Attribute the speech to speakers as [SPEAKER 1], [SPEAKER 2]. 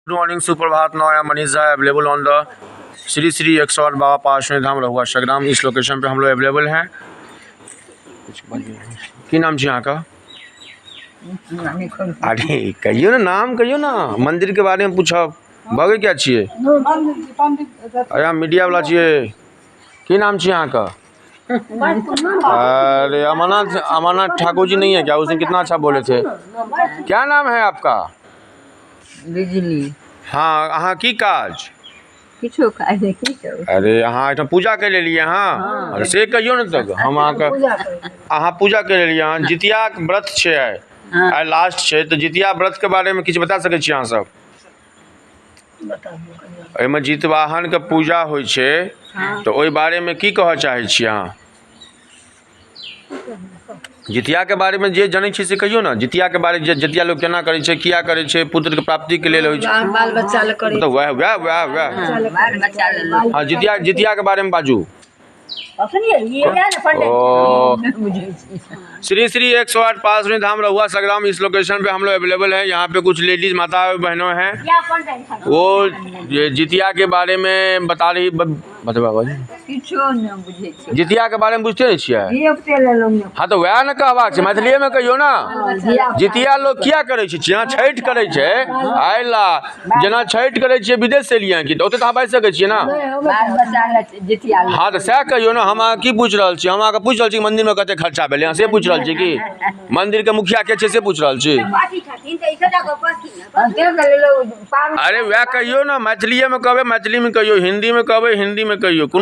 [SPEAKER 1] Good morning, सुप्रभात। Now I am Manish Jha, available on the Shri Shri 108 Baba Parshvanath Dham Rahua Sagram. इस location पे हम लोग available हैं। की नाम छी अहाँके? अरे कहियौ ने, नाम कहियौ ने। मंदिर के बारे में पूछब। भगे क्या छियै? अरे हम मीडिया वाला छियै। की नाम छी अहाँके? अरे अमरनाथ, अमरनाथ ठाकुर जी नहीं है क्या? उस दिन कितना अच्छा बोले थे। क्या नाम है आपका?
[SPEAKER 2] बिजली।
[SPEAKER 1] हाँ, अहाँ की काज?
[SPEAKER 2] किछो काज नहि, की करू?
[SPEAKER 1] अरे अहाँ एहिठाम पूजा कर लेलियै अहाँ? अरे से कहियौ ने। तब हम अहाँके, अहाँ पूजा कर लेलियै अहाँ? जितियाके व्रत छै आइ।
[SPEAKER 2] हाँ।
[SPEAKER 1] आइ लास्ट छै, तऽ जितिया व्रतके बारेमे किछु बता सकै छी अहाँ सब? एहिमे जितवाहनके पूजा होइ छै, तऽ ओहि बारेमे की कहऽ चाहै छी अहाँ? जितियाके बारेमे जे जनै छी से कहियौ ने। जितियाके बारेमे, जितिया लोक केना करै छै, किया करै छै, पुत्रके प्राप्तिके लेल होइ छै।
[SPEAKER 3] बाल बच्चा लए करै।
[SPEAKER 1] तऽ वएह वएह वएह वएह।
[SPEAKER 2] बाल बच्चा लेल।
[SPEAKER 1] हँ, जितिया, जितियाके बारेमे बाजू। ओ
[SPEAKER 2] बुझै छी।
[SPEAKER 1] श्री श्री 108 पासनी धाम रहुआ संग्राम, इस लोकेशन पे हम लोग अवेलेबल है। यहाँ पे कुछ लेडीज माता बहनों हैं, वो ये जितिया के बारे में बता रही। बतबा बाबू।
[SPEAKER 2] किछो नहि बुझै छी।
[SPEAKER 1] जितिया के बारे में बुझते नहीं छियै?
[SPEAKER 2] धियो पुते लेल लोक।
[SPEAKER 1] हँ, तऽ वएह ने कहबाक छै। मैथिलीएमे कहियौ ने। जितिया लोक किया करै छै? जेना छठि करै छै, आइ ला जेना छठि करै छियै, विदेश से एलियै की? तऽ ओतऽ तऽ अहाँ बाजि सकै छियै ने।
[SPEAKER 2] बाल बच्चा लए जितिया लोक।
[SPEAKER 1] हँ, तऽ सएह कहियौ ने। हम अहाँ की पूछि रहल छी? हम अहाँके पूछि रहल छी कि मन्दिरमे कते खर्चा भेलै, अहाँ से पूछि रहल छी कि मन्दिरके मुखिया के छै, से पूछि रहल छी? अरे वएह कहियौ ने। मैथिलीएमे कहबै, मैथिलीमे कहियौ। हिन्दीमे कहबै, हिन्दीमे कहियौ। कोनो